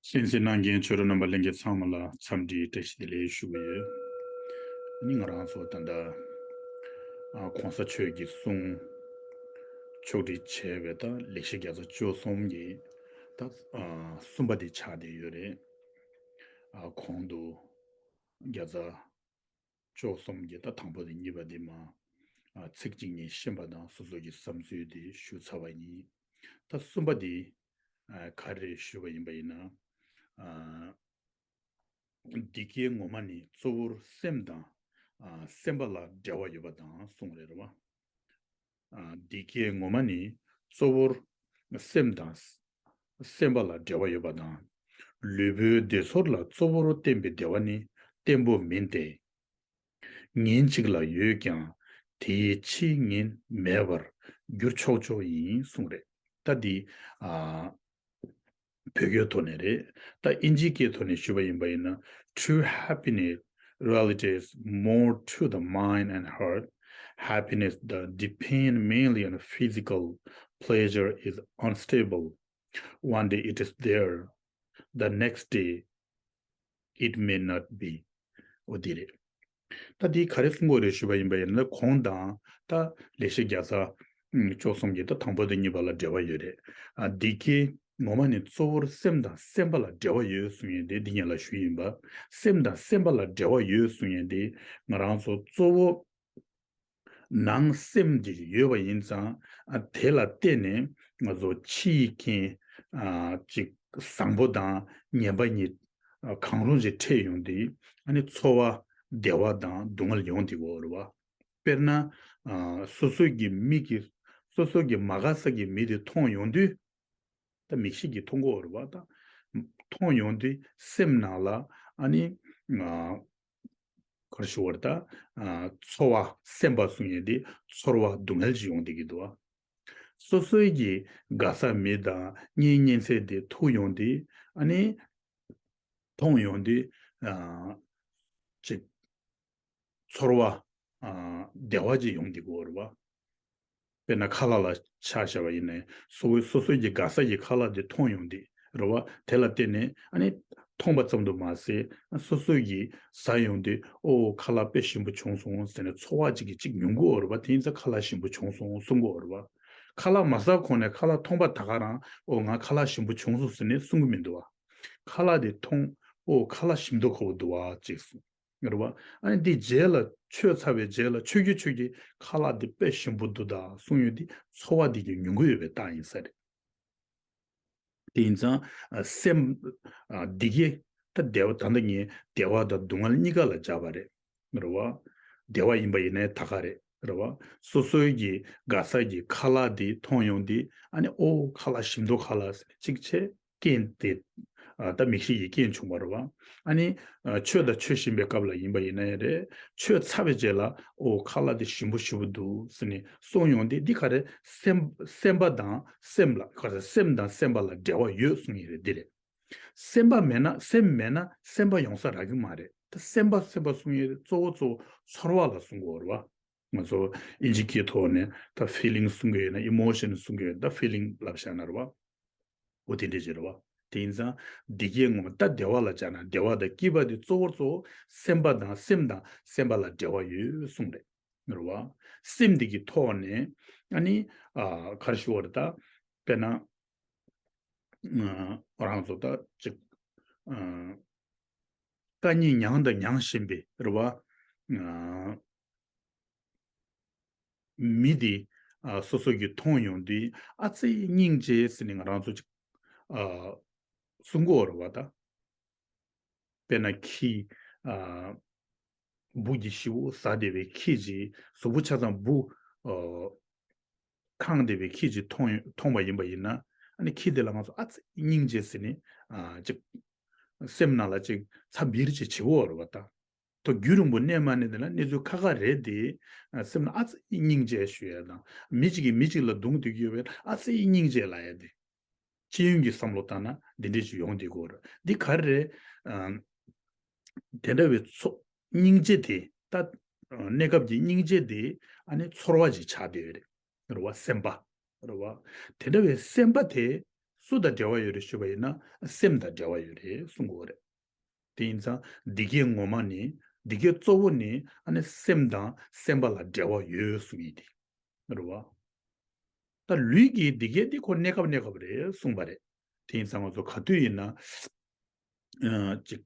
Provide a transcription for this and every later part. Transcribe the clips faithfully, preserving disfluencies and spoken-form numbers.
གསན་གཟིགས་གནང་མཁན་ཆོས་གྲོགས་རྣམ་པ་ལྷན་རྒྱས་ཚང་མ་ལ་འཚམས་འདྲིའི་བཀྲ་ཤིས་བདེ་ལེགས་ཞུ་གི་ཡོད། ཨ་ནི་ང་རང་ཚོ་ད་ལྟ་ཨ་གོང་ས་མཆོག་གི་གསུང་ཕྱོགས་སྒྲིག་བྱས་པའི་ད་ལེགས་བཤད་བརྒྱ་རྩ་བཅུ་གསུམ་གྱི་ད་ཨ་གསུམ་པ་དེ་ཆགས་བསྡད་ཡོད་རེད། ཨ་གོང་དུ་བརྒྱ་རྩ་བཅུ་གསུམ་གྱི་ད་དང་པོ་དང་གཉིས་པ་དེ་མ་ཨ་ཚིག་གཅིག་གཉིས་ཤེས་པ་དང་སོ་སོ་གི་བསམ་ཚུལ་དེ་ཞུ་ཚར་བ་ཡིན། ད་གསུམ་པ་དེ་ཨ་ག་རེ་ཞུས་པ་ཡིན་པ་ཡིན་ན། ཨ་འདི་སྐད་ངོ་མ་ནི་གཙོ་བོར་སེམས་དང་ཨ་སེམས་པ་ལ་འབྲེལ་བ་ཡོད་པ་དང་གསུངས་རེད་རེད་བ། ཨ་འདི་སྐད་ངོ་མ་ནི་གཙོ་བོར་སེམས་དང་སེམས་པ་ལ་འབྲེལ་བ་ཡོད་པ་དང་། ལུས་པོའི་བདེ་ཚོར་ལ་གཙོ་བོར་བརྟེན་པའི་བདེ་བ་ནི་བརྟན་པོ་མིན་ཏེ། ཉིན་གཅིག་ལ་ཡོད་ཀྱང་དེའི་ཕྱིས་ཉིན་མེད་པར་འགྱུར་ཆོག་ཆོག་ཡིན་གསུངས་རེད། ད་འདི་ཨ་བོད་སྐད་ཐོག་ནས་རེད། ད་ཨིན་ཇིའི་སྐད་ཐོག་ནས་ཞུས་པ་ཡིན་པ་ཡིན་ན། True happiness relates more to the mind and heart. Happiness that depends mainly on physical pleasure is unstable. One day it is there, the next day it may not be. འོ་དེ་རེད། ད་འདི་ག་རེ་གསུང་གི་ཡོད་རེད་ཞུས་པ་ཡིན་པ་ཡིན་ན། གོང་དང་ད་ལེགས་བཤད་བརྒྱ་རྩ་བཅུ་གསུམ་གྱི་ད་དང་པོ་དང་གཉིས་པ་ལ་འབྲེལ་བ་ཡོད་རེད། ཨ་འདི་སྐད་ངོ་མ་ནི་གཙོ་བོར་སེམས་དང་སེམས་པ་ལ་འབྲེལ་བ་ཡོད་གསུང་ཡས་དེ་འདི་ཉིད་ལ་ཞུས་ཡིན་པ། སེམས་དང་སེམས་པ་ལ་འབྲེལ་བ་ཡོད་གསུང་ཡས་དེ་ང་རང་ཚོ་གཙོ་བོ་ནང་སེམས་དེ་ཡོད་པ་ཡིན་ཙང་། ཨ་དེ་ལ་བརྟེན་ནས་ང་ཚོ་ཕྱི་ཡི་རྐྱེན་ཨ་ཅིག་བཟང་པོ་དང་ངན་པ་གཉིས་ཨ་གང་རུང་ཅིག་འཕྲད་ཡོང་དུས། ཨ་ནི་ཚོར་བ་བདེ་བ་དང་སྡུག་བསྔལ་ཡོང་བསྡད་ཀྱི་ཡོད་རེད་བ། དཔེར་ན་ཨ་སོ་སོ་གི་མིག་གིས་སོ་སོ་གི་མ་དགའ་ས་གི་མི་དེ་མཐོང་ཡོང་དུས། ད་མིག་ཤེས་ཀྱིས་མཐོང་གི་ཡོད་རེད་བ། ད་མཐོང་ཡོང་དུས་སེམས་ནང་ལ་ཨ་ནི་ཨ་ག་རེ་ཞུ་དགོས་རེད། ད་ཨ་ཚོར་བ་སེམས་པ་གསུང་ཡས་དེ་ཚོར་བ་སྡུག་བསྔལ་ཅིག་ཡོང་བསྡད་ཀྱི་འདུག་བ། སོ་སོའི་གི་དགའ་ས་མི་དང་གཉེན་ཉེ་ཚན་དེ་ཐུག་ཡོང་དུས། ཨ་ནི་མཐོང་ཡོང་དུས་ཨ་ཅིག་ཚོར་བ་ཨ་བདེ་བ་ཅིག་ཡོང་བསྡད་ཀྱི་ཡོད་རེད་བ། དཔེར་ན་ཁ་ལག་ལ་ཆ་བཞག་པ་ཡིན་ནའི་སོ་སོ་སོ་སོའི་གི་དགའ་ས་ཀྱི་ཁ་ལག་དེ་མཐོང་ཡོང་དུས་རེད་བ། དེ་ལ་བརྟེན་ནས་ཨ་ནི་མཐོང་པ་ཙམ་དུ་མ་ཟད། སོ་སོའི་གི་ཟ་ཡོང་དུས་ཨོ་ཁ་ལག་དཔེ་ཞིམ་པོ་བྱུང་སོང་ཟེར་ནས་ཚོར་བ་ཅིག་གི་ཅིག་མྱོང་གི་ཡོད་རེད་བ། དེ་ཡིན་ཙང་ཁ་ལག་ཞིམ་པོ་བྱུང་སོང་གསུང་གི་ཡོད་རེད་བ། ཁ་ལག་མ་ཟ་གོང་ནས་ཁ་ལག་མཐོང་པ་ད་ག་རང་ཨོ་ང་ཁ་ལག་ཞིམ་པོ་བྱུང་སོང་ཟེར་ནས་གསུང་གི་མི་འདུག་བ། ཁ་ལག་དེ་མཐོང་ཨོ་ཁ་ལག་ཞིམ་མདོག་ཁ་པོ་འདུག་བ་ཅེས་གསུངས། རེད་བ། ཨ་ནི་འདི་རྗེས་ལ་མཆོད་ཚར་བའི་རྗེས་ལ་མཆོད་ཀྱི་མཆོད་ཀྱི་ཁ་ལག་འདི་དཔེ་ཞིམ་པོ་འདུག་ད་གསུང་ཡོང་དུས་ཚོར་བ་འདི་གི་མྱོང་གི་ཡོད་པའི་རྟགས་ཡིན་ས་རེད། དེ་ཡིན་ཙང་ཨ་སེམས་ཨ་འདི་གས་ད་བདེ་བ་ད་ལྟ་ངས་བདེ་བ་དང་སྡུག་བསྔལ་གཉིས་ཀ་ལ་སྦྱར་བ་རེད། རེད་བ། བདེ་བ་ཡིན་པ་ཡིན་ནའི་ད་ག་རེད། རེད་བ། སོ་སོའི་གི་དགའ་ས་གི་ཁ་ལག་འདི་མཐོང་ཡོང་དུས་ཨ་ནི་ཨོ་ཁ་ལག་ཞིམ་མདོག་ཁ་ལག་ཟེར་ནས་གཅིག་བྱས། རྐྱེན་དེ་ཨ་ད་མིག་ཤེས་ཀྱི་རྐྱེན་བྱུང་བ་རེད་བ། ཨ་ནི་ཨ་མཆོད་དང་མཆོད་བཞིན་པའི་སྐབས་ལ་ཡིན་པ་ཡིན་ན་ཡང་རེད། མཆོད་ཚར་བའི་རྗེས་ལ་ཨོ་ཁ་ལག་དེ་ཞིམ་པོ་ཞིམ་པོ་འདུག་ཟེར་ནས་གསུངས་ཡོང་དུས། འདི་ག་རེ་སེམས་སེམས་པ་དང་སེམས་ལ་ག་རེ་སེམས་དང་སེམས་པ་ལ་འབྲེལ་བ་ཡོད་གསུངས་ཡིན་རེད། འདི་རེད། སེམས་པ་མེད་ན་སེམས་མེད་ན་སེམས་པ་ཡོང་ས་རག་གི་མ་རེད། ད་སེམས་པ་སེམས་པ་གསུངས་ཡིན་རེད། གཙོ་བོ་གཙོ་བོ་ཚོར་བ་ལ་གསུང་གི་ཡོད་རེད་བ། ང་ཚོ་ཨིན་ཇི་སྐད་ཐོག་ནས་ད་ཕི་ལིང་གསུང་གི་ཡོད་ན། ཨི་མོ་ཤན་གསུང་གི་ཡོད་ན། ད་ཕི་ལིང་ལབ་བཞག་ན་རེད་བ། འོ་དེ་འདྲ་ཅིག་རེད་བ། དེ་ཡིན་ཙང་འདི་སྐད་ངོ་མ་ད་བདེ་བ་ལ་སྦྱར་ན་བདེ་བ་དང་སྐྱིད་པ་དེ་གཙོ་བོར་གཙོ་བོ་སེམས་པ་དང་སེམས་དང་སེམས་པ་ལ་འབྲེལ་བ་ཡོད་གསུངས་རེད། རེད་བ། སེམས་འདི་གི་ཐོག་ནས་ཨ་ནི་ཨ་ག་རེ་ཞུ་བ་རེད། ད་དཔེར་ན་ཨ་རང་ཚོ་ད་ཅིག་ཨ་དཀའ་ངལ་མྱངས་དང་མྱངས་བཞིན་པའི་རེད་བ། ཨ་མི་དེ་ཨ་སོ་སོ་གིས་མཐོང་ཡོང་དུས་ཨ་ཙི་སྙིང་རྗེ་ཟེར་ནས་ང་རང་ཚོ་ཅིག་ཨ་གསུང་གི་ཡོད་རེད་བ། ད་དཔེར་ན་ཁྱི་ཨ་འབུ་གི་ཤི་བོ་ཟ་བསྡད་པའི་ཁྱི་ཅིག་གཟུགས་པོ་ཆ་ཚང་འབུ་ཨ་ཁེངས་བསྡད་པའི་ཁྱི་ཅིག་མཐོང་མཐོང་བ་ཡིན་པ་ཡིན་ན། ཨ་ནི་ཁྱི་དེ་ལ་ང་ཚོ་ཨ་ཙི་སྙིང་རྗེ་ཟེར་ནས་ཨ་ཅིག་སེམས་ནང་ལ་ཅིག་ཚ་འབིར་ཅིག་བྱེད་ཀྱི་ཡོད་རེད་བ། ད་ད་རྒྱུན་རིང་པོ་གནས་མ་གནས་དེ་ལ་གནས་ཚུལ་ཁག་ཁག་རེད་དེ། ཨ་སེམས་ནང་ཨ་ཙི་སྙིང་རྗེ་ཞུ་ཡ་དང་། མི་གཅིག་གིས་མི་གཅིག་ལ་རྡུང་བསྡད་ཀྱི་ཡོད་པས་ཨ་ཙི་སྙིང་རྗེ་ལབ་ཡ་དེ། སྤྱི་ཡོངས་ཀྱི་བསམ་བློ་བཏང་ན་འདི་འདྲས་ཅིག་ཡོང་བསྡད་ཀྱི་ཡོད་རེད། འདི་ག་རེ་རེད། ཨ་དེ་འདྲ་བའི་ཚོ་སྙིང་རྗེ་དེ་ད་གནས་སྐབས་ཀྱི་སྙིང་རྗེ་དེ་ཨ་ནི་ཚོར་བ་ཅིག་ཆགས་བསྡད་ཡོད་རེད། རེད་བ། སེམས་པ་རེད་བ། དེ་འདྲ་བའི་སེམས་པ་དེ་ སུ་དང་འབྲེལ་བ་ཡོད་རེད་ཞུས་པ་ཡིན་ན་སེམས་དང་འབྲེལ་བ་ཡོད་རེད་གསུང་གི་ཡོད་རེད། དེ་ཡིན་ཙང་འདི་སྐད་ངོ་མ་ནི་འདི་སྐད་གཙོ་བོ་ནི་ཨ་ནི་སེམས་དང་སེམས་པ་ལ་འབྲེལ་བ་ཡོད་གསུང་ཡིན་ཏེ། རེད་བ། ད་ལུས་ཀྱི་འདི་སྐད་འདི་ཁོ་གནས་སྐབས་གནས་སྐབས་རེད་གསུངས་པ་རེད། དེ་ཡིན་ཙང་ང་ཚོ་ག་དུས་ཡིན་ན། ཨ་ཅིག་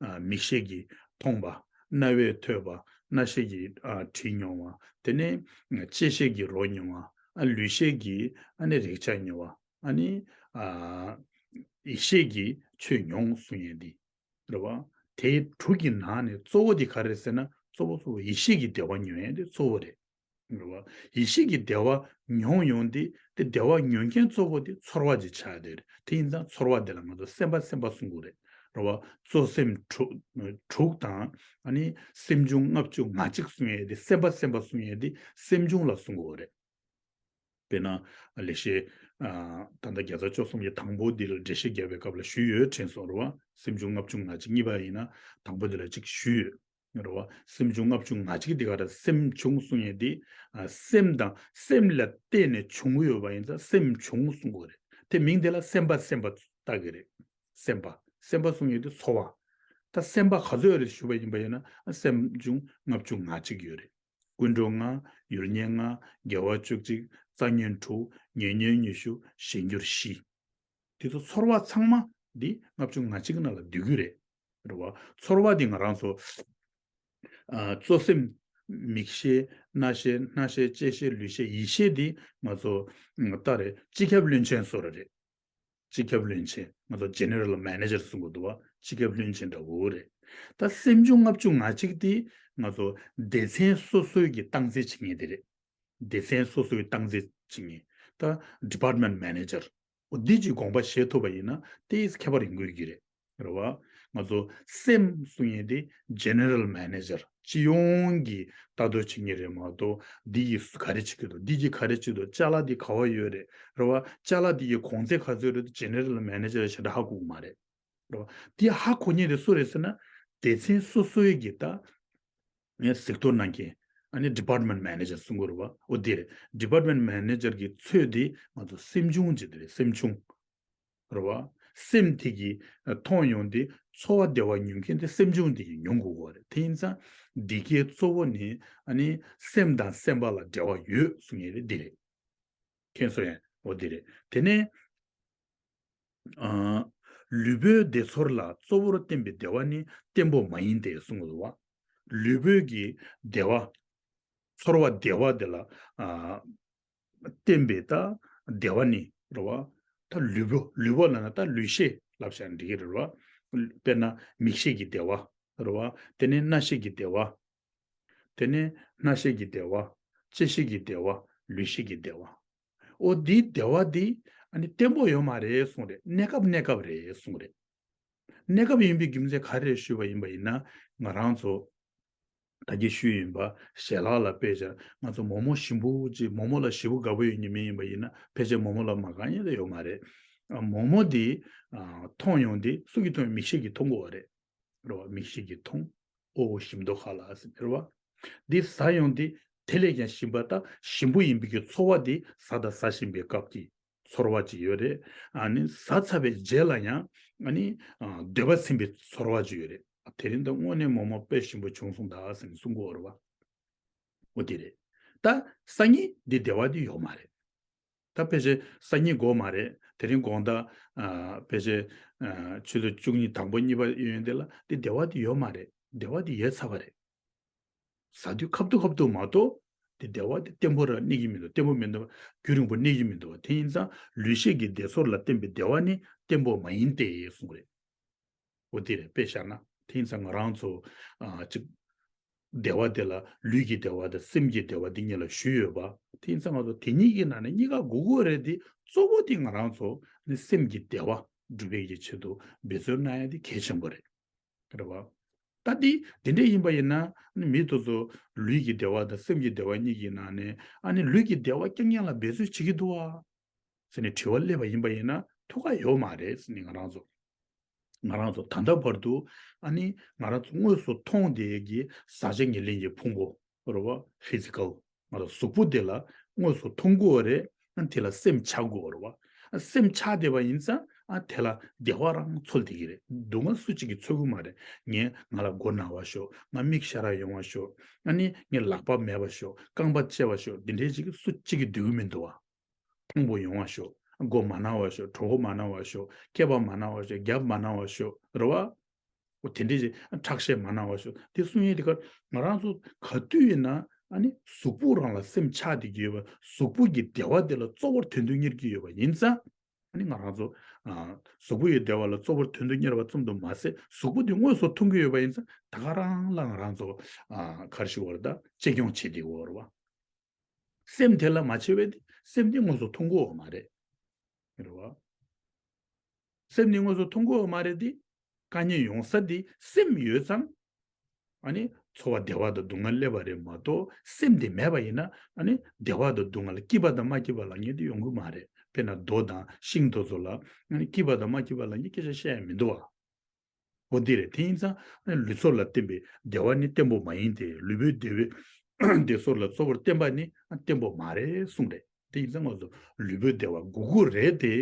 ཨ་མིག་ཤེས་ཀྱིས་མཐོང་བ། རྣ་བས་ཐོས་པ། སྣ་ཤེས་ཀྱིས་ཨ་དྲི་མྱོང་བ། དེ་ནས་ཨ་ལྕེ་ཤེས་ཀྱིས་རོ་མྱོང་བ། ཨ་ལུས་ཤེས་ཀྱིས་ཨ་ནི་རེག་བྱ་མྱོང་བ། ཨ་ནི་ཨ་ཡིད་ཤེས་ཀྱིས་ཆོས་མྱོང་གསུང་ཡས་འདི། རེད་བ། དེ་དྲུག་གི་ནང་ནས་གཙོ་བོ་དེ་ག་རེ་རེད་ཟེར་ན་གཙོ་བོ་གཙོ་བོ་ཡིད་ཤེས་ཀྱི་བདེ་བ་མྱོང་ཡས་དེ་གཙོ་བོ་རེད། རེད་བ། ཡིད་ཤེས་ཀྱི་བདེ་བ་མྱོང་ཡོང་དེ་དེ་བདེ་བ་མྱོང་མཁན་གཙོ་བོ་དེ་ཚོར་བ་ཅིག་ཆགས་ཡོད་རེད། དེ་ཡིན་ཙང་ཚོར་བ་དེ་ལ་ང་ཚོ་སེམས་པ་སེམས་པ་གསུང་གི་རེད། རེད་བ། གཙོ་སེམས་དྲུག་དྲུག་དང་ཨ་ནི་སེམས་བྱུང་ལྔ་བཅུ་ང་གཅིག་གསུང་ཡས་དེ་སེམས་པ་སེམས་པ་གསུང་ཡས་དེ་སེམས་བྱུང་ལ་གསུང་གི་རེད། དཔེར་ན། ལེགས་བཤད། ཨ་ད་ལྟ་བརྒྱ་རྩ་བཅུ་གསུམ་གྱི་དང་པོ་འདི་ལ་འགྲེལ་བཤད་རྒྱབ་པའི་སྐབས་ལ་ཞུས་ཡོད་དྲན་སོང་རེད་བ། སེམས་བྱུང་ལྔ་བཅུ་ང་གཅིག་གཉིས་པ་ཡིན་ན་དང་པོ་འདི་ལ་གཅིག་ཞུས་ཡོད། རེད་བ། སེམས་བྱུང་ལྔ་བཅུ་ང་གཅིག་འདི་ག་རེ་སེམས་བྱུང་གསུང་ཡས་འདི། ཨ་སེམས་དང་སེམས་ལ་བརྟེན་ནས་བྱུང་གི་ཡོད་པ་ཡིན་ཙང་སེམས་བྱུང་གསུང་གི་རེད། དེ་མིང་དེ་ལ་སེམས་པ་སེམས་པ་བཏགས་ཀྱི་རེད། སེམས་པ་སེམས་པ་གསུང་ཡས་འདི་ཚོར་བ། ད་སེམས་པ་ག་ཚོད་ཡོད་རེད་ཞུས་པ་ཡིན་པ་ཡིན་ན་སེམས་བྱུང་ལྔ་བཅུ་ང་གཅིག་ཡོད་རེད། ཀུན་འགྲོ་ལྔ། ཡུལ་ཉེར་ལྔ། དགེ་བ་བཅུ་གཅིག་རྩ་ཉོན་དྲུག་ཉེ་ཉོན་ཉི་ཤུ། གཞན་འགྱུར་བཞི། དེ་ཚོ་ཚོར་བ་ཚང་མ་འདི་ལྔ་བཅུ་ང་གཅིག་ནང་ལ་འདུས་ཀྱི་རེད། རེད་བ། ཚོར་བ་འདི་ང་རང་ཚོ་ཨ་གཙོ་སེམས། མིག་ཤེས། རྣ་ཤེས། སྣ་ཤེས། ལྕེ་ཤེས། ལུས་ཤེས། ཡིད་ཤེས་འདི་ང་ཚོ་ཨ་ད་རེད། སྤྱི་ཁྱབ་བློན་ཆེན་བཟོ་འདྲ་རེད། སྤྱི་ཁྱབ་བློན་ཆེན་ང་ཚོ་ཇེ་ནེ་རལ་མེ་ནེ་ཇར་གསུང་གི་འདུག་བ། སྤྱི་ཁྱབ་བློན་ཆེན་འདྲ་བོ་རེད། ད་སེམས་བྱུང་ལྔ་བཅུ་ང་གཅིག་དེ་ང་ཚོ་སྡེ་ཚན་སོ་སོའི་གི་སྟངས་འཛིན་བྱེད་མཁན་དེ་རེད། སྡེ་ཚན་སོ་སོའི་སྟངས་འཛིན་བྱེད་མཁན། ད་ཌི་པཱར་ཊི་མེན་ཊི་མེ་ནེ་ཇར། འོ་འདི་གཅིག་དགོངས་པ་བཞེས་ཐུབ་པ་ཡིན་ན་དེ་ཁྱད་པར་ཡོང་གི་ཡོད་ཀྱི་རེད། རེད་བ། ང་ཚོ་སེམས་གསུང་ཡས་དེ་ཇེ་ནེ་རལ་མེ་ནེ་ཇར་སྤྱི་ཡོངས་ཀྱི་ལྟ་རྟོག་བྱེད་མཁན་རེད་མ་གཏོགས་འདི་ཡིས་ག་རེ་བྱེད་ཀྱི་འདུག་འདི་གིས་ག་རེ་བྱེད་འདུག་ཅ་ལག་འདི་ག་བ་ཡོད་རེད། རེད་བ། ཅ་ལག་འདི་ཡི་གོང་ཚད་ག་ཚོད་རེད། ཇེ་ནེ་རལ་མེ་ནེ་ཇར་ཞེ་དྲག་ཧ་གོ་གི་མ་རེད། རེད་བ། འདི་ཧ་གོ་མཁན་དེ་སུ་རེད་ཟེར་ན་སྡེ་ཚན་སོ་སོའི་གི་ད་ངས་གཟིགས་རྟོག་གནང་མཁན། ཨ་ནི་ཌི་པཱར་ཊི་མེན་ཊི་མེ་ནེ་ཇར་གསུང་གི་རེད་བ། འོ་དེ་རེད། ཌི་པཱར་ཊི་མེན་ཊི་མེ་ནེ་ཇར་གྱི་ཚོད་དེ་ང་ཚོ་སེམས་བྱུང་ཅིག་དེ་རེད། སེམས་བྱུང་། རེད་བ། སེམས་དེ་གིས་མཐོང་ཡོང་དེ་ཚོར་བ་བདེ་བ་མྱོང་མཁན་དེ་སེམས་བྱུང་དེ་གིས་མྱོང་དགོས་གོ་རེད། དེ་ཡིན་ཙང་འདི་གའི་གཙོ་བོ་ནི་ཨ་ནི་སེམས་དང་སེམས་པ་ལ་འབྲེལ་བ་ཡོད་གསུང་ཡས་དེ་འདི་རེད། མཁྱེན་སོང་ཡ། འོ་འདི་རེད། དེ་ནས་ཨ་ལུས་པོའི་བདེ་ཚོར་ལ་གཙོ་བོར་བསྟན་པའི་བདེ་བ་ནི་བརྟན་པོ་མ་ཡིན་ཏེ་གསུང་གི་འདུག་བ། ལུས་པོའི་གི་བདེ་བ། ཚོར་བ་བདེ་བ་དེ་ལ་ཨ་བརྟེན་པའི་ད་བདེ་བ་ནི་རེད་བ། ད་ལུས་པོ་ལུས་པོ་ལབ་ན་ད་ལུས་ཤེས་ལབ་བྱས་ན་འགྲིག་གི་རེད་བ། དཔེར་ན་མིག་ཤེས་ཀྱི་བདེ་བ་རེད་བ། དེ་ནས་རྣ་ཤེས་ཀྱི་བདེ་བ། དེ་ནས་སྣ་ཤེས་ཀྱི་བདེ་བ། ལྕེ་ཤེས་ཀྱི་བདེ་བ། ལུས་ཤེས་ཀྱི་བདེ་བ། འོ་འདིའི་བདེ་བ་འདི་ཨ་ནི་བརྟན་པོ་ཡོད་མ་རེད་གསུངས་རེད། གནས་སྐབས་གནས་སྐབས་རེད་གསུངས་རེད། གནས་སྐབས་ཡིན་པའི་རྒྱུ་མཚན་ག་རེ་རེད་ཞུས་པ་ཡིན་པ་ཡིན་ན་ང་རང་ཚོ་ད་གིན་ཞུས་ཡིན་པ་ཞལ་ལག་ལ་དཔེ་བཞག་ང་ཚོ་མོག་མོག་ཞིམ་པོ་ཅིག་མོག་མོག་ལ་ཞེ་པོ་དགའ་པོ་ཡོད་མཁན་མི་ཡིན་པ་ཡིན་ན་ཕལ་ཆེར་མོག་མོག་ལ་མ་དགའ་མཁན་ལ་ཡོད་མ་རེད། ཨ་མོག་མོག་འདི་ཨ་མཐོང་ཡོང་དེ་སུ་གིས་མཐོང་ཡོང་མིག་ཤེས་ཀྱིས་མཐོང་དགོས་པ་རེད། རེད་བ། མིག་ཤེས་ཀྱིས་མཐོང་། ཨོ་ཞིམ་མདོག་ཁ་ལ་ཟེར་རེད་བ། འདི་ཟ་ཡོང་དེ་དེ་ལས་ཀྱང་ཞིམ་པ་དང་ཞིམ་པོ་ཡིན་པའི་གི་ཚོར་བ་དེ་ཟ་དང་ཟ་བཞིན་པའི་སྐབས་ཀྱི་ཚོར་བ་ཅིག་ཡོད་རེད། ཨ་ནི་ཟ་ཚར་བའི་རྗེས་ལ་ཡང་ཨ་ནི་ཨ་འདོད་པ་ཚིམ་པའི་ཚོར་བ་ཅིག་ཡོད་རེད། དེ་རིང་ད་དངོས་གནས་མོག་མོག་དཔེ་ཞིམ་པོ་བྱུང་སོང་ད་ཟེར་ནས་གསུང་གི་ཡོད་རེད་བ། འོ་དེ་རེད། ད་སང་ཉིན་འདི་བདེ་བ་འདི་ཡོད་མ་རེད། ད་ཕལ་ཆེར་སང་ཉིན་དགོས་མ་རེད། དེ་རིང་དགོང་དག་ཨ་ཕལ་ཆེར་ཨ་ཆུ་ཚོད་བཅུ་གཉིས་དང་པོ་གཉིས་པ་ཡོད་ཡོད་འདི་ལ་འདི་བདེ་བ་འདི་ཡོད་མ་རེད། བདེ་བ་འདི་ཡལ་ཚར་བ་རེད། ཟ་དུས་ཁ་ཐུག་ཁ་ཐུག་མ་གཏོགས་འདི་བདེ་བ་འདི་བརྟན་པོ་ར་གནས་ཀྱི་མི་འདུག་བརྟན་པོ་མི་འདུག་རྒྱུན་རིང་པོ་གནས་ཀྱི་མི་འདུག་དེ་ཡིན་ཙང་ལུས་ཤེས་ཀྱི་བདེ་ཚོར་ལ་བརྟེན་པའི་བདེ་བ་ནི་བརྟན་པོ་མ་ཡིན་ཏེ་གསུངས་རེད། འོ་དེ་རེད། དཔེ་བཞག་ན་དེ་ཡིན་ཙང་ང་རང་ཚོ་ཨ་ཅིག་བདེ་བ་དེ་ལ་ལུས་ཀྱི་བདེ་བ་དང་སེམས་ཀྱི་བདེ་བ་འདི་གཉིས་ལ་ཞུས་ཡོད་པ། དེ་ཡིན་ཙང་ང་ཚོ་དེ་གཉིས་ཀྱི་ནང་ནས་གཉིས་ཀ་དགོས་ཀྱི་རེད་དེ་གཙོ་བོ་དེ་ང་རང་ཚོ་ནི་སེམས་ཀྱི་བདེ་བ་སྒྲུབ་པའི་གི་ཆེད་དུ་འབད་རྩོལ་གནང་ཡ་དེ་གལ་ཆེན་པོ་རེད། རེད་བ། ད་དེ་དེ་འདྲ་ཡིན་པ་ཡིན་ན་ནི་མི་དེ་ཚོ་ལུས་ཀྱི་བདེ་བ་དང་སེམས་ཀྱི་བདེ་བ་གཉིས་ཀྱི་ནང་ནས་ཨ་ནི་ལུས་ཀྱི་བདེ་བ་རྐྱང་རྐྱང་ལ་འབད་རྩོལ་བྱེད་ཀྱི་འདུག་བ། ཟེར་ནས་དྲི་བ་སླེབས་པ་ཡིན་པ་ཡིན་ན་ཐུགས་ཁག་ཡོད་མ་རེད་ཟེར་ནས་ང་རང་ཚོ། ང་རང་ཚོ་ད་ལྟ་བར་དུ་ཨ་ནི་ང་རང་ཚོ་དངོས་སུ་མཐོང་བསྡད་ཀྱི་ཟག་བཅས་ཉེར་ལེན་གྱི་ཕུང་པོ་རེད་བ། ཕི་ཛི་ཀལ་ང་ཚོ་གཟུགས་པོ་དེ་ལ་དངོས་སུ་མཐོང་དགོས་པ་རེད། ཨ་ནི་དེ་ལ་སེམས་ཆགས་དགོས་པ་རེད་བ། སེམས་ཆགས་བསྡད་པ་ཡིན་ཙང་ཨ་དེ་ལ་བདེ་བ་རང་འཚོལ་བསྡད་ཀྱི་རེད། སྡུག་བསྔལ་སུ་གཅིག་གིས་འཚོལ་གི་མ་རེད། ངས་ང་ལ་མགོ་ན་བ་ཤོག་ང་མིག་ཤར་ར་ཡོང་བ་ཤོག་ཨ་ནི་ངས་ལག་པ་མེད་པ་ཤོག་རྐང་པ་བཅད་པ་ཤོག་འདི་འདྲའི་ཅིག་སུ་གཅིག་གིས་འདོད་གི་མི་འདུག་བ། ཕུང་པོ་ཡོང་བ་ཤོག་མགོ་མ་ན་བ་ཤོག་གྲོད་ཁོག་མ་ན་བ་ཤོག་སྐེད་པ་མ་ན་བ་ཤོག་རྒྱབ་མ་ན་བ་ཤོག་རེད་བ། འོ་དེ་འདྲའི་ཅིག་ཁྲག་ཤེད་མ་ན་བ་ཤོག་དེ་གསུང་ཡས་དེ་གར་ང་རང་ཚོ་ག་དུས་ཡིན་ན་ཨ་ནི་གཟུགས་པོ་རང་ལ་སེམས་ཆགས་བསྡད་ཀྱི་ཡོད་པ། གཟུགས་པོ་གི་བདེ་བ་དེ་ལ་གཙོ་བོར་དོན་དུ་གཉེར་གྱི་ཡོད་པ་ཡིན་ཙང་། ཨ་ནི་ང་རང་ཚོ་ཨ་གཟུགས་པོ་ཡི་བདེ་བ་ལ་གཙོ་བོར་དོན་དུ་གཉེར་བ་ཙམ་དུ་མ་ཟད། གཟུགས་པོ་དེ་དངོས་སུ་མཐོང་གི་ཡོད་པ་ཡིན་ཙང་ད་ག་རང་ལ་ང་རང་ཚོ་ཨ་ག་རེ་ཞུ་དགོས་རེད། ད་གཅེས་སྐྱོང་བྱེད་བསྡད་ཡོད་རེད་བ། སེམས་དེ་ལ་མ་བྱེད་པས་དེ་སེམས་དེ་དངོས་སུ་མཐོང་གི་ཡོད་མ་རེད། རེད་བ། སེམས་དེ་དངོས་སུ་མཐོང་གི་ཡོད་མ་རེད་དེ། དཀའ་ངལ་ཡོང་ས་དེ་སེམས་ཡོད་ཙང་། ཨ་ནི་ཚོར་བ་བདེ་བ་དང་སྡུག་བསྔལ་སླེབས་པ་རེད་མ་གཏོགས། སེམས་དེ་མེད་པ་ཡིན་ན་ཨ་ནི་བདེ་བ་དང་སྡུག་བསྔལ་སྐྱིད་པ་དང་མ་སྐྱིད་པ་ལབ་མཁན་དེ་ཡོང་གི་མ་རེད། དཔེར་ན་རྡོ་དང་ཤིང་དེ་ཚོ་ལ་ཨ་ནི་སྐྱིད་པ་དང་མ་སྐྱིད་པ་ལབ་མཁན་སྐད་ཆ་བཤད་ཡ་མི་འདུག་བ། འོ་འདི་རེད། དེ་ཡིན་ཙང་ཨ་ནི་ལུས་ཚོར་ལ་བརྟེན་པའི་བདེ་བ་ནི་བརྟན་པོ་མ་ཡིན་ཏེ། ལུས་པོའི་བདེ་བའི་བདེ་སོགས་ལ་གཙོ་བོར་བརྟེན་པ་ནི་ཨ་བརྟན་པོ་མ་རེད་གསུངས་རེད། དེ་ཡིན་ཙང་ང་ཚོ་ལུས་པོའི་བདེ་བ་དགོས་ཀྱི་རེད་དེ།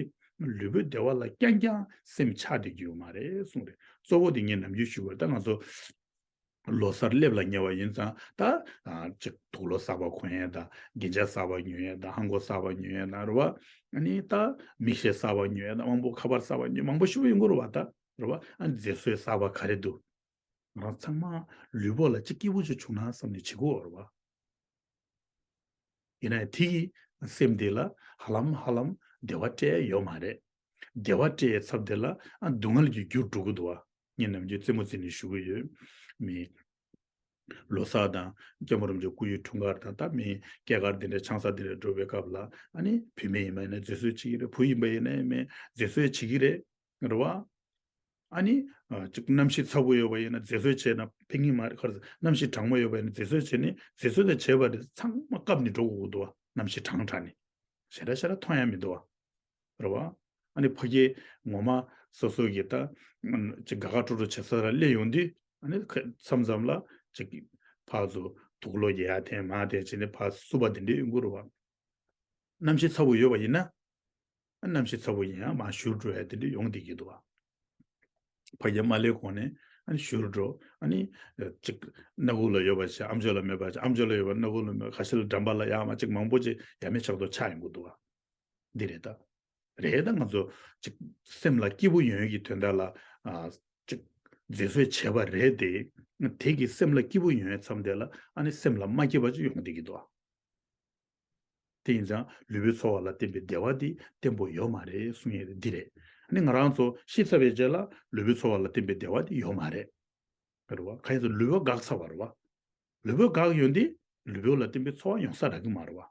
ལུས་པོའི་བདེ་བ་ལ་རྐྱང་རྐྱང་སེམས་ཆགས་བསྡད་ཀྱི་ཡོད་མ་རེད་གསུངས་རེད། གཙོ་བོ་དེ་ངས་ནམ་རྒྱུན་ཞུ་དགོས་རེད། ད་ང་ཚོ་ལོ་གསར་སླེབས་ལ་ཉེ་བ་ཡིན་ཙང་ད་ཨ་ཅིག་དུག་ལོག་གསར་པ་གོན་ཡས་དང་། རྒྱན་ཆ་གསར་པ་ཉོ་ཡས་དང་། ལྷམ་གོག་གསར་པ་ཉོ་ཡས་དང་། རེད་བ། ཨ་ནི་ད་མིག་ཤེལ་གསར་པ་ཉོ་ཡས་དང་། དབང་པོ་ཁ་པར་གསར་པ་ཉོ། མང་པོ་ཞེ་པོ་ཡོང་གི་རེད་བ། ད་རེད་བ། ཨ་ནི་མཛེས་བཟོ་གསར་པ་ག་རེ་འདུག་ང་རང་ཚང་མ་ལུས་པོ་ལ་ཅིག་སྐྱིད་པོ་ཅིག་བྱུང་ན་བསམ་ནས་བྱེད་ཀྱི་ཡོད་རེད་བ། ཡིན་ན་ཡང་དེ་གིས་སེམས་དེ་ལ་ཧ་ལམ་ཧ་ལམ་བདེ་བ་སྤྲད་ཡ་ཡོད་མ་རེད། བདེ་བ་སྤྲད་ཡའི་ཚབ་དེ་ལ་ཨ་སྡུག་བསྔལ་གྱི་རྒྱུར་འགྲོ་གི་འདུག་བ། ངས་ནམ་རྒྱུན་རྩེད་མོ་རྩེ་ནས་ཞུ་གི་ཡོད། མི་ལོ་གསར་དང་སྐྱབས་མགོན་རིན་པོ་ཆེའི་སྐུ་ཡི་འཁྲུངས་སྐར་དང་། ད་མི་སྐྱེས་སྐར་འདི་འདྲའི་ཆང་ས་འདི་འདྲ་འགྲོ་བའི་སྐབས་ལ་ཨ་ནི་བུད་མེད་ཡིན་པ་ཡིན་ན་མཛེས་བཟོ་བྱེད་ཀྱི་རེད། བུ་ཡིན་པ་ཡིན་ན་ཡང་མི་མཛེས་བཟོ་བྱེད་ཀྱི་རེད། རེད་བ། ཨ་ནི་ཨ་ཅིག་གནམ་གཤིས་ཚ་པོ་ཡོད་པ་ཡིན་ན་མཛེས་བཟོ་བྱས་ན་ཕན་གྱི་མ་རེད། ག་རེ་ཟེར། གནམ་གཤིས་གྲང་མོ་ཡོད་པ་ཡིན་ན་མཛེས་བཟོ་བྱས་ནས་མཛེས་བཟོ་དེ་བྱས་པ་རེད། ཚང་མ་བཀབ་ནས་འགྲོ་དགོས་ཀྱི་འདུག་བ། གནམ་གཤིས་གྲང་དྲགས་ནས་ཞེ་དྲག་ཞེ་དྲག་མཐོང་ཡ་མི་འདུག་བ། རེད་བ། ཨ་ནི་ཕ་གིའི་ངོ་མ་སོ་སོ་གི་ད་ཅིག་དགའ་དགའ་སྤྲོ་སྤྲོ་བྱེད་ས་ལ་སླེབས་ཡོང་དུས། ཨ་ནི་མཚམས་མཚམས་ལ་ཅིག་ཕར་ཚུར་དུག་ལོག་རྒྱག་ཡ་དེ་མ་དེ་བྱས་ནས་ཕར་བསུབ་པ་དེ་འདྲ་ཡོང་གི་རེད་བ། གནམ་གཤིས་ཚ་པོ་ཡོད་པ་ཡིན་ན། གནམ་གཤིས་ཚ་པོ་ཡིན་ཡང་མར་བཞུར་འགྲོ་ཡ་དེ་འདྲ་ཡོང་བསྡད་ཀྱི་འདུག་བ། ཕ་གིར་མ་སླེབས་གོང་ནས་ཨ་ནི་བཞུར་འགྲོ། ཨ་ནི་ཅིག་སྣ་ཁུག་ལ་ཡོད་པ་བྱས་ཨམ་ཅོག་ལ་མེད་པ་བྱས། ཨམ་ཅོག་ལ་ཡོད་པ་སྣ་ཁུག་ལ་མེད་པ། ཁ་ཤས་ལ་འགྲམ་པ་ལ་ཡར་མར་ཅིག་མང་པོ་ཅིག་ཡ་མེད་ཆགས་ཐོག་ཆགས་ཡོང་གི་འདུག་བ། འདི་རེད་ད། རེད་ད། ང་ཚོ་ཅིག་སེམས་ལ་སྐྱིད་པོ་ཡོང་ཡས་ཀྱི་དོན་དག་ལ་ཨ་ཅིག་མཛེས་བཟོ་བྱས་པ་རེད་དེ། དེ་གིས་སེམས་ལ་སྐྱིད་པོ་ཡོང་ཡས་མཚམས་དེ་ལ་ཨ་ནི་སེམས་ལ་མ་སྐྱིད་པ་ཅིག་ཡོང་བསྡད་ཀྱི་འདུག་བ། དེ་ཡིན་ཙང་ལུས་པོའི་ཚོར་བ་ལ་བརྟེན་པའི་བདེ་བ་འདི་བརྟན་པོ་ཡོད་མ་རེད་གསུང་ཡས་འདི་རེད། ཨ་ནི་ང་རང་ཚོ་ཤི་ཚར་བའི་རྗེས་ལ་ལུས་པོའི་ཚོར་བ་ལ་བརྟེན་པའི་བདེ་བ་འདི་ཡོད་མ་རེད། རེད་བ། གང་ཡིན་ཟེར་ལུས་པོ་འགག་ཚར་བ་རེད་བ། ལུས་པོ་འགག་ཡོང་དུས་ལུས་པོ་ལ་བརྟེན་པའི་ཚོར་བ་ཡོང་ས་རག་གི་མ་རེད་བ།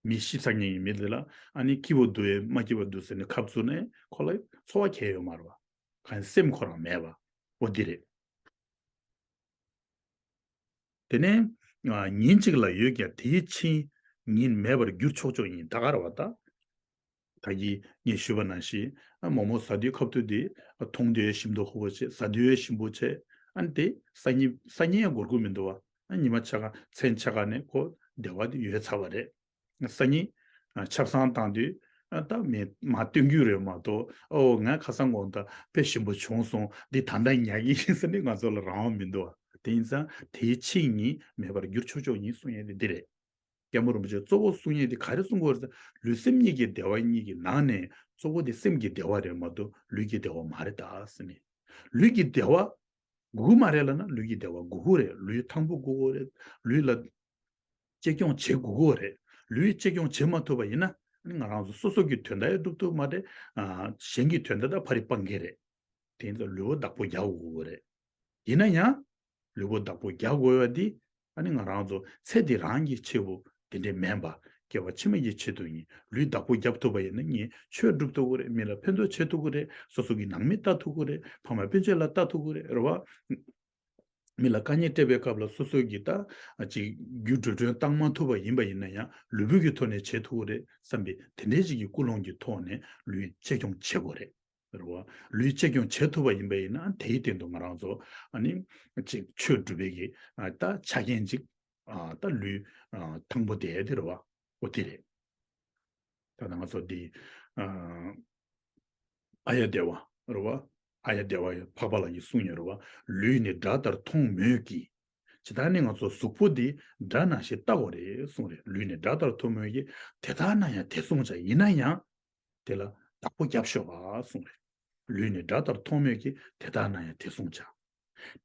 མི་ཤི་ཚར་མཁན་གྱི་མི་དེ་ལ་ཨ་ནི་སྐྱིད་པོ་འདུག་ཨེ་མ་སྐྱིད་པ་འདུག་ཟེར་ནས་ཁ་བཙུམ་ནས་ཁོ་ལ་ཚོར་བ་གང་ཡང་ཡོད་མ་རེད་བ། གང་ཡིན་སེམས་ཁོ་རང་མེད་བ། འོ་འདི་རེད། དེ་ནས་ཨ་ཉིན་གཅིག་ལ་ཡོད་ཀྱང་དེའི་ཕྱིན་ཉིན་མེད་པར་འགྱུར་ཆོག་ཆོག་ཡིན། ད་ག་རེད་བ་ད། ད་གིན་ངས་ཞུས་པ་ནང་བཞིན་ཨ་མོག་མོག་ཟ་དུས་ཁ་ཐུག་དེ་ཨ་མཐོང་དུས་ཞིམ་དུ་ཧུ་པོ་བྱེད། ཟ་དུས་ཞིམ་པོ་བྱེད། ཨ་ནི་དེ་སང་ཉིན་སང་ཉིན་ཡང་འགོར་གྱི་མི་འདུག་བ། ཨ་ཉི་མ་ཕྱེད་ཀ་མཚན་ཕྱེད་ཀ་ནས་ཁོ་བདེ་བ་དེ་ཡོལ་ཚར་བ་རེད། སང་ཉིན་ཨ་ཆབ་གསང་བཏང་དུས་ཨ་ད་མི་མར་སྟོན་རྒྱུ་རེད་མ་གཏོགས། ཨོ་ང་ཁ་སང་དགོང་དག་དཔེ་ཞིམ་པོ་བྱུང་སོང་། འདི་ད་ལྟ་ཉལ་གྱི་ཡིན་ཟེར་ནས་ང་ཚོ་ལ་རང་དབང་མི་འདུག་བ། དེ་ཡིན་ཙང་དེའི་ཕྱིན་ཉིན་མེད་པར་འགྱུར་ཆོག་ཆོག་ཡིན་གསུང་ཡས་དེ་འདི་རེད། སྐྱབས་མགོན་རིན་པོ་ཆེས་གཙོ་བོ་གསུང་ཡས་དེ་ག་རེ་གསུང་གི་ཡོད་རེད་ཟེར། ལུས་སེམས་གཉིས་ཀྱི་བདེ་བ་གཉིས་ཀྱི་ནང་ནས་གཙོ་བོ་དེ་སེམས་ཀྱི་བདེ་བ་རེད་མ་གཏོགས་ལུས་ཀྱི་བདེ་བ་མ་རེད་ད་ཟེར་ནས། ལུས་ཀྱི་བདེ་བ་དགོས་ཀྱི་མ་རེད་ལབ་ན་ལུས་ཀྱི་བདེ་བ་དགོས་ཀྱི་རེད། ལུས་ཐང་པོ་དགོས་ཀྱི་རེད། ལུས་ལ་གཅེས་སྐྱོང་བྱེད་དགོས་ཀྱི་རེད། ལུས་གཅེས་སྐྱོང་བྱེད་མ་ཐུབ་པ་ཡིན་ན་ཨ་ནི་ང་རང་ཚོ་སོ་སོ་གི་དོན་དག་ཡང་སྒྲུབ་ཐུབ་མ་རེད། ཨ་གཞན་གྱི་དོན་དག་ད་ཕར་རི་སྤང་གི་རེད། དེ་ཡིན་ཙང་ལུས་པོ་བདག་པོ་རྒྱག་དགོས་ཀྱི་རེད། ཡིན་ན་ཡང་ལུས་པོ་བདག་པོ་རྒྱག་དགོས་པ་འདི་ཨ་ནི་ང་རང་ཚོ་ཚེ་འདི་རང་གི་ཆེད་དུ་དེ་འདྲའི་མིན་པ་སྐྱེ་བ་ཕྱི་མ་གི་ཆེད་དུ་ཡིན། ལུས་བདག་པོ་རྒྱབ་ཐུབ་པ་ཡིན་ན་ངས་ཆོས་སྒྲུབ་ཐུབ་ཀྱི་རེད། མི་ལ་ཕན་ཐོགས་བྱེད་ཐུབ་ཀྱི་རེད། སོ་སོ་གི་ནང་མི་ལྟ་ཐུབ་ཀྱི་རེད། ཕ་མ་སྤུན་མཆེད་ལ་ལྟ་ཐུབ་ཀྱི་རེད། རེད་བ། མི་ལ་དཀའ་ངལ་སྤྲད་པའི་སྐབས་ལ་སོ་སོ་གི་ད་ཅིག་རྒྱུ་འགྲོ་གྲོན་བཏང་མ་ཐུབ་པ་ཡིན་པ་ཡིན་ན་ཡང་ལུས་པོ་གི་ཐོག་ནས་བྱེད་ཐུབ་ཀྱི་རེད་བསམ་པའི་དེ་འདྲའི་ཅིག་གི་ཀུན་སློང་གི་ཐོག་ནས་ལུས་གཅེས་སྐྱོང་བྱེད་དགོས་རེད། རེད་བ། ལུས་གཅེས་སྐྱོང་བྱེད་ཐུབ་པ་ཡིན་པ་ཡིན་ན་དེའི་སྟེང་དུ་ང་རང་ཚོ་ཨ་ནི་ཅིག་ཆོས་སྒྲུབ་པའི་གི་ཨ་ད་ཆ་རྐྱེན་ཅིག་ཨ་ད་ལུས་ཨ་ཐང་པོ་བསྡད་དེ་རེད་བ། འོ་དེ་རེད། ད་ ད་ང་ཚོ་འདི་ཨ་ཨཱརྱ་དེ་བ་རེད་བ། ཨཱརྱ་དེ་བ་འཕགས་པ་ལགས་ཀྱིས་གསུངས་ཡོད་རེད་བ། ལུས་ནི་སྒྲ་ལྟར་མཐོང་མོད་ཀྱི། ཇི་ལྟར་ནི་ང་ཚོ་གཟུགས་པོ་འདི་སྒྲ་ནང་བཞིན་ལྟ་དགོས་རེད་གསུངས་རེད། ལུས་ནི་སྒྲ་ལྟར་མཐོང་མོད་ཀྱི། དེ་ལྟར་ན་ཡང་དེ་གསུངས་བྱ། ཡིན་ན་ཡང་དེ་ལ་བདག་པོ་རྒྱབ་ཤོག་གསུངས་རེད། ལུས་ནི་སྒྲ་ལྟར་མཐོང་མོད་ཀྱི། དེ་ལྟར་ན་ཡང་དེ་གསུངས་བྱ།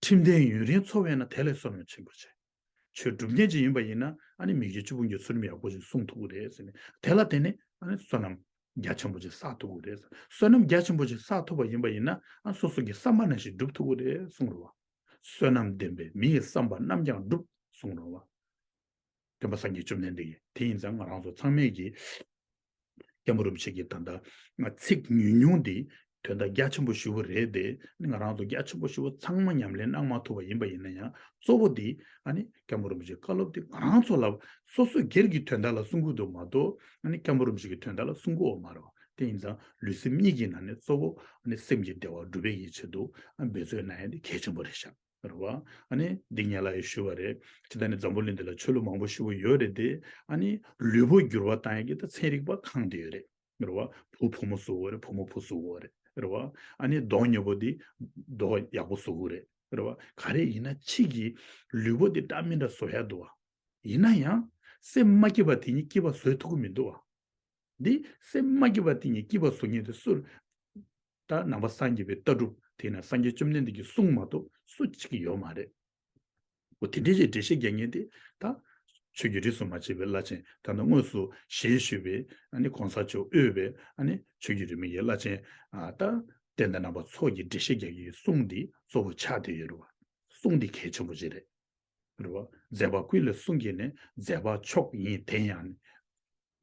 ཁྲིམས་ལྡན་ཡུན་རིང་འཚོ་བས་ན། དེ་ལས་བསོད་ནམས་ཆེན་པོར་བྱེད། ཆོས་སྒྲུབ་མཁན་ཅིག་ཡིན་པ་ཡིན་ན་ཨ་ནི་མི་དགེ་བཅུ་སྤོང་གི་ཚུལ་ཁྲིམས་ཡག་པོ་ཞིག་སྲུང་ཐུབ་ཀྱི་རེད་ཟེར་ནས། དེ་ལ་བརྟེན་ནས་ཨ་ནི་བསོད་ནམས་རྒྱ་ཆེན་པོ་ཅིག་བསགས་ཐུབ་ཀྱི་རེད། བསོད་ནམས་རྒྱ་ཆེན་པོ་ཅིག་བསགས་ཐུབ་པ་ཡིན་པ་ཡིན་ན་ཨ་སོ་སོ་གི་བསམ་པ་ནང་བཞིན་འགྲུབ་ཐུབ་ཀྱི་རེད་གསུངས་རེད་བ། བསོད་ནམས་ལྡན་པས་མི་ཡི་བསམ་པ་རྣམས་ཀྱང་འགྲུབ་གསུངས་རེད་བ། སྟོན་པ་སངས་རྒྱས་བཅོམ་ལྡན་འདས་ཀྱིས། དེ་ཡིན་ཙང་ང་རང་ཚོ་ཚང་མས་ཀྱིས་སྐྱབས་མགོན་རིན་པོ་ཆེ་གི་ད་ལྟ་ཚིག་ཉུང་ཉུང་འདི་དོན་དག་རྒྱ་ཆེན་པོ་ཞེ་པོ་རེད་དེ། ང་རང་ཚོ་རྒྱ་ཆེན་པོ་ཞེ་པོ་ཚང་མ་ཉམས་ལེན་གནང་མ་ཐུབ་པ་ཡིན་པ་ཡིན་ན་ཡང་གཙོ་བོ་འདི་ཨ་ནི་སྐྱབས་མགོན་རིན་པོ་ཆེའི་བཀའ་སློབ་འདི་ང་རང་ཚོ་ལ་སོ་སོ་སྒེར་གྱི་དོན་དག་ལ་གསུང་གི་འདུག་མ་གཏོགས། ཨ་ནི་སྐྱབས་མགོན་རིན་པོ་ཆེ་གི་དོན་དག་ལ་གསུང་གི་ཡོད་མ་རེད་བ། དེ་ཡིན་ཙང་ལུས་སེམས་གཉིས་ཀྱི་ནང་ནས་གཙོ་བོ་ཨ་ནི་སེམས་ཀྱི་བདེ་བ་སྒྲུབ་པའི་ཡིད་ཆེད་དུ་ཨ་འབད་རྩོལ་གནང་ཡ་འདི་གལ་ཆེན་པོ་རེད་ཤག་རེད་བ། ཨ་ནི་འདི་ངས་ལ་ཡི་ཞུས་པ་རེད། ཇི་ལྟར་ནི་འཛམ་བུ་གླིང་འདི་ལ་ཆོས་ལུགས་མང་པོ་ཞེ་པོ་ཡོད་རེད་དེ། ཨ་ནི་ལུས་པོ་འགྱུར་བ་བཏང་ཡ་གི་ད་ཚན་རིག་པ་ཁེངས་བསྡད་ཡོད་རེད། རེད་བ། བུ་བུ་མོ་བཟོ་དགོས་རེད། བུ་མོ་བུ་བཟོ་དགོས་རེད། རེད་བ། ཨ་ནི་མདོག་ཉེས་པོ་འདི་མདོག་ཡག་པོ་བཟོ་དགོས་རེད། རེད་བ། ག་རེ་ཡིན་ན་ཕྱི་གི་ལུས་པོ་འདི་འདྲ་མི་འདྲ་བཟོ་ཡ་འདུག་བ། ཡིན་ན་ཡང་སེམས་མ་སྐྱིད་པ་དེ་ཉིད་སྐྱིད་པ་བཟོ་ཐུབ་ཀྱི་མི་འདུག་བ། འདི་སེམས་མ་སྐྱིད་པ་དེ་ཉིད་སྐྱིད་པ་བཟོ་མཁན་དེ་སུ། ད་ནང་པ་སངས་རྒྱས་པའི་ལྟ་གྲུབ་དེ་ན་སངས་རྒྱས་བཅོམ་ལྡན་འདས་ཀྱི་གསུང་མ་གཏོགས་སུ་གཅིག་ཡོད་མ་རེད། འོ་དེ་འདྲའི་ཅིག་འགྲེལ་བཤད་རྒྱག་མཁན་དེ་ད་ཆོས་བརྒྱུད་རིས་སུ་མ་ཆད་པའི་བླ་ཆེན། ད་ནི་དངོས་སུ་ཞལ་བཞུགས་པའི་ཨ་ནི་གོང་ས་མཆོག་དབུས་པའི་ཨ་ནི་ཆོས་བརྒྱུད་རིས་མེད་ཀྱི་བླ་ཆེན། ཨ་ད་བསྟན་དར་ནང་པ་ཚོ་གི་འགྲེལ་བཤད་རྒྱག་གི་གསུང་འདི་གཙོ་བོ་ཆགས་བསྡད་ཡོད་རེད་བ། གསུང་འདི་གལ་ཆེན་པོ་ཅིག་རེད། རེད་བ། མཛད་པ་ཀུན་ལས་གསུང་གི་ནི། མཛད་པ་མཆོག་ཡིན་དེ་ཡང་ནི།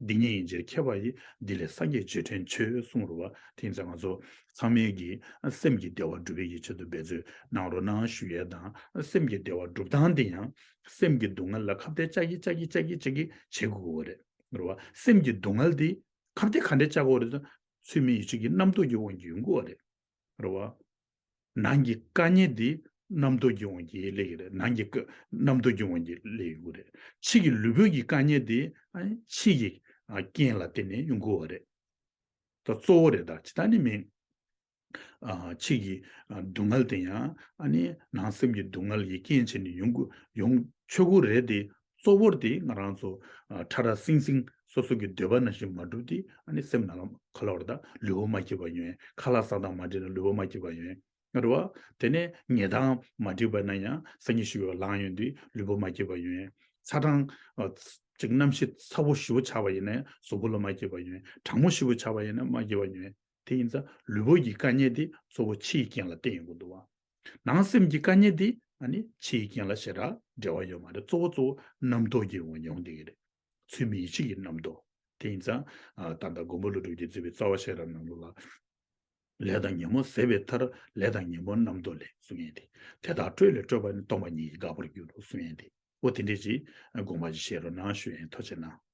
འདི་ཉིད་ཡིན་ཕྱིར་མཁས་པ་ཡིས། འདི་ལས་སངས་རྒྱས་རྗེས་དྲན་བྱོས་གསུངས་རེད་བ། དེ་ཡིན་ཙང་ང་ཚོ་ཚང་མས་ཀྱིས་སེམས་ཀྱི་བདེ་བ་སྒྲུབ་པའི་ཡིད་ཆེད་དུ་འབད་རྩོལ་གནང་རོགས་གནང་ཞུ་ཡས་དང་། སེམས་ཀྱི་བདེ་བ་སྒྲུབ་སྟངས་དེ་ཡང་སེམས་ཀྱི་སྡུག་བསྔལ་ལ་ཁ་གཏད་བཅག་གི་བཅག་གི་བཅག་གི་བཅག་གི་བྱེད་དགོས་ཀྱི་རེད། རེད་བ། སེམས་ཀྱི་སྡུག་བསྔལ་དེ་ཁ་གཏད་ག་འདྲས་བཅག་དགོས་རེད་ཟེར་ན། ཚུལ་མིན་ཡིད་ཆེས་ཀྱི་རྣམ་རྟོག་གི་དབང་གིས་ཡོང་གི་ཡོད་རེད། རེད་བ། ནང་གི་དཀའ་ངལ་འདི་རྣམ་རྟོག་གི་དབང་གིས་སླེབས་ཀྱི་རེད། ནང་གི་དཀའ་རྣམ་རྟོག་གི་དབང་གིས་སླེབས་ཡོང་གི་རེད། ཕྱི་གི་ལུས་པོ་གི་དཀའ་ངལ་འདི་ཨ་ནི་ཕྱི་གི་ཨ་རྐྱེན་ལ་བརྟེན་ནས་ཡོང་གི་ཡོད་རེད། ད་གཙོ་བོ་རེད། ད་ཇི་ལྟར་ནི་མིན། ཨ་ཕྱི་གི་ཨ་སྡུག་བསྔལ་དེ་ཡང་ཨ་ནི་ནང་སེམས་ཀྱི་སྡུག་བསྔལ་གྱི་རྐྱེན་བྱས་ནས་ཡོང་གི་ཡོང་ཆོག་གི་རེད་དེ། གཙོ་བོར་དེ་ང་རང་ཚོ་ཨ་ཕྲ་རགས་སིང་སིང་སོ་སོ་གི་འདོད་པ་ནང་བཞིན་མ་འགྲུབ་དེ། ཨ་ནི་སེམས་ནང་ལ་ག་ལབ་རེད། ད་ལུས་པོ་མ་སྐྱིད་པ་ཡོང་། ཁ་ལག་ཟ་སྟངས་མ་འགྲིག་ན་ལུས་པོ་མ་སྐྱིད་པ་ཡོང་། རེད་བ། དེ་ནས་ཉལ་སྟངས་མ་འགྲིག་པ་ན་ཡང་སང་ཉིན་ཞུ་བ་ལངས་ཡོང་དུས་ལུས་པོ་མ་སྐྱིད་པ་ཡོང་། ཚ་གྲང་ཨ་ཅིག་གནམ་གཤིས་ཚ་པོ་ཞེ་པོ་ཆགས་པ་ཡིན་ན་ཡང་གཟུགས་པོ་ལ་མ་སྐྱིད་པ་ཡོང་། གྲང་མོ་ཞེ་པོ་ཆགས་པ་ཡིན་ན་མ་སྐྱིད་པ་ཡོང་། དེ་ཡིན་ཙང་ལུས་པོ་གི་དཀའ་ངལ་དེ་གཙོ་བོ་ཕྱི་ཡི་རྐྱེན་ལ་བརྟེན་ཡོང་གི་འདུག་བ། ནང་སེམས་ཀྱི་དཀའ་ངལ་དེ་ཨ་ནི་ཕྱི་ཡི་རྐྱེན་ལ་ཞེ་དྲག་འབྲེལ་བ་ཡོད་མ་རེད། གཙོ་བོ་གཙོ་བོ་རྣམ་རྟོག་གི་དབང་ཡོང་བསྡད་ཀྱི་རེད། ཚུལ་མིན་ཡིད་ཆེས་ཀྱི་རྣམ་རྟོག་དེ་ཡིན་ཙང་ཨ་ད་ལྟ་མགོན་པོ་ཀླུ་སྒྲུབ་ཀྱིས་གཙོས་པའི་རྩ་བ་ཤེས་རབ་ནང་ལོགས་ལ། ལས་དང་ཉོན་མོངས་ཟད་པའི་མཐར། ལས་དང་ཉོན་མོངས་རྣམ་རྟོག་ལས་གསུང་ཡས་དེ། དེ་དག་སྤྲོས་ལས་སྤྲོས་པ་ནི། སྟོང་པ་ཉིད་ཀྱིས་འགག་པར་འགྱུར་རོ་གསུང་ཡས་དེ། འོ་དེ་འདྲས་ཅིག་དགོངས་པ་ཅིག་བཞེས་རོགས་གནང་ཞུ་ཡས། ཐུགས་རྗེ་གནང་།